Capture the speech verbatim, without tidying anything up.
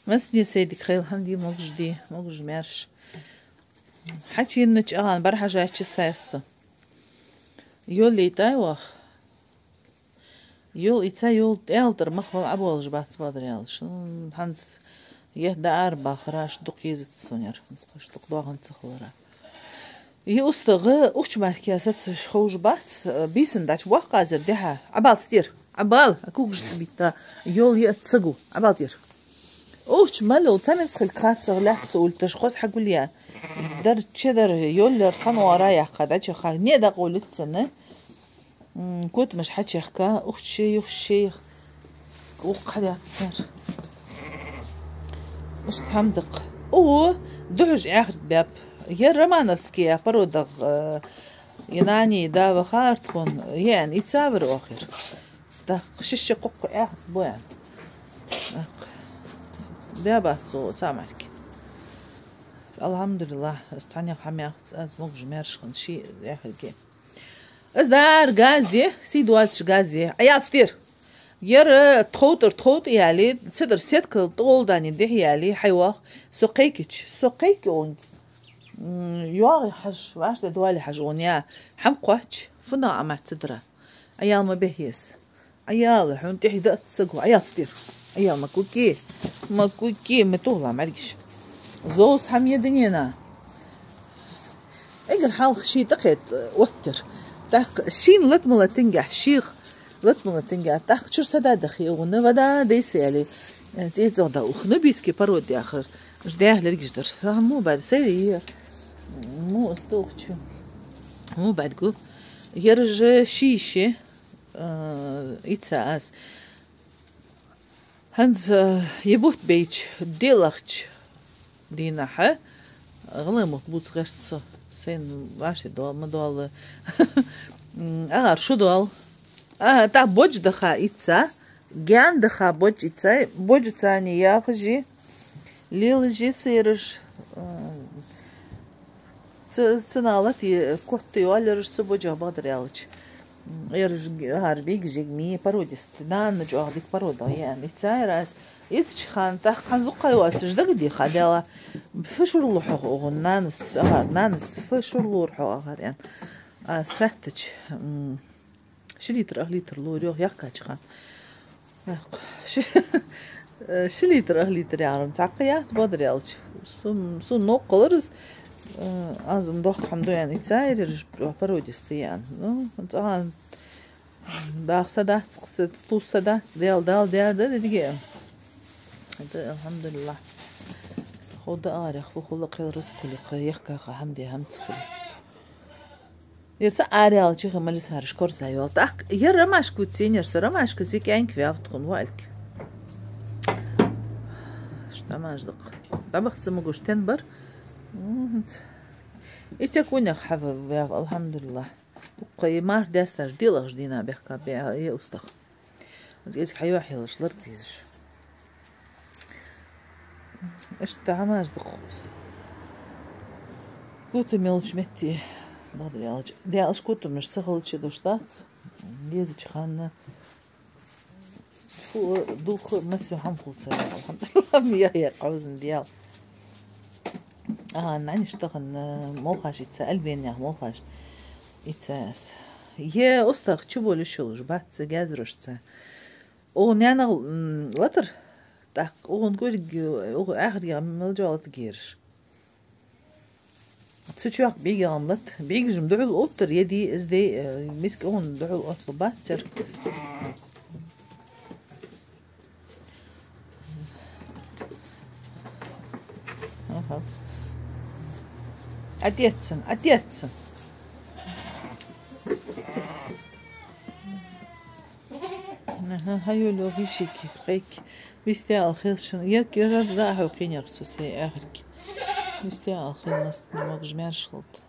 Массане сай дика хийла, хӀама де, могаш де, могаш-маьрша. Хьачуеннача агӀан бӀарахьежача сай со. Йола йитай ваха. Йола йица, йола тӀехьалтӀара мах вала Ӏобоалаш бац, бадар аьлча. М, хӀанз ехьа дӀаарабахараш дукха езац сона яр, хӀанз кхы дукха доахан ца хилара. Е устагӀа ухча мара кхы сацаш ховш бац, бийсан дача боккха азар дехьа. Ӏабал тӀера, Ӏабал, а когаш тӀабитта, йола е а ца гу, Ӏабал тӀера. Ухча мел йола цамерс хилга харцагӀа лаьтта ца улташ, хоза хьагулъяь. Дар чедар, йоллар цхьан оагӀора яьккха, дӀачеха, не дакъа улицана. М, котамаш хьачехка, ухча шей, юхча шей, укх хьадаьццар. Иштта хӀама да-кх. О, духьаш аьхарг баьб. Ер Романовский породагӀа, э, е нани да вахар тхона, е аьнна, и цавар охир. ТӀаккха шишша кхоккха аьхарг бу аьнна. ТӀаккха баьбац цо цамарки. Алхьамдулиллахь, аз цхьаннех хьамехц, аз могаш-маьрша хинна ши аьхарге. Аз дар газе, сий доацаш газе. Ӏаяц тӀера. Ер, э, тховтӀар тховтӀа яьле, седар сеткал тӀагӀолла дани дехьа яьле, хьайвах, со кхайкача, со кхайка онг. М, йоагӀе хьажа, вӀаштӀехьа доале хьажа он я, хӀама кхоач, фуннагӀа Ӏамаьр ца дара. Ӏаял ма бехьес. Ӏаял, хьона тӀехьа да ца гу, Ӏаял тӀера. Ӏаял ма куке, ма куке, ма тухла мӀаргаш. Зовс хӀама е дунена. Эггара хьалха ший тӀакхет оттар. ТӀаккха шийна латмала тингахь, шийх латмала тингахь. ТӀаккха чура сада дахе угӀуна, вада дайса яли. ЦӀецӀогӀ да ух, нубийский порода яхар. Уж дехьа лергаш дар. Ха, му бад, сайри е. Му устухчу. Му бад гу. Ер же шийше, а, ица аз. ХӀанз, э, е бутт бейча, делахча дийнахьа, гӀалгӀай мотт бувца гӀерт со, сайна вӀаши доал, ма доал. М, агӀар шу доал. А, тӀа бодж даха ица, гаьн даха бодж ица, боджацани яхажи, лелажи сырош, м, Ц-, цу налат е котта йоаллараш цу боджагӀа бадар аьлча. М, ераш г-, гӀар бийгажег ми породист, нана чӀоагӀа дика порода яьнна. Ица ер аз, ицача хана тӀаккха хьан зукхай вацаш дага диха дела. Фу шурлу хьох угӀун нанас, агӀар, нанас, фу шурлур хьо агӀар ян. Аз хаьттача, м, Ши литр, ах литр лур, йох, яхкача хана. Яхка. Ши, э, ши литр, ах литр яхарам цхьаккха яц, бадар аьлча. Сун, сун ноккхалар из, э, азам доккха хӀама ду ян, и цаираш породистый ян. Ну, цӀагӀан бах са дац, кхы са, пус са дац, дел, дал, дер да, дидиге. Это, алхьамдулиллахь. Худа арах, фу хулла кхел рус кулик, яхкаха хӀама де, хӀама ца хулик. Ер са арял чиха малис хариш корза йол. Так, ер ромашка ценер са, ромашка зи кӀаьнк вяв тхун валк. Штамаш дак. Дабах ца могуш тен бар. Мгм. И цек унех хьава вяв, алхьамдулиллахь. Уккха и мар десташ, дилаш дина бехка бе, е устах. Аз эциг хьайохьелаш ларг везаш. Иштта хӀамаш да кхуз. Кутам йолча метте, бадар аьлча. Даьлаш кутамаш ца хилча дош дац. Дезача ханна. Фу, дулх, масю хӀама хул сара, алхьамдулиллахь, ма яхъя кхузан дел. А, наниш тахан, э, молхаш ица, Альбенях молхаш ица яс. Е устах чу болу шулуш, бац, гезрушца. О, нянал, м, латар? Так, он гург, о, ахрия мел жолат герш. Цу чуяк бигам лат, бигжим духул оттар, еди, изди, э, миск он духул отлу бацар. Ага. Отецсан, отецсан. Ага, хаюлю гишики, пек. Вистял хилшин. Як, я да, хо кинер сусей, ахрик. Вистял хилнас, не могу жмяр шхылт.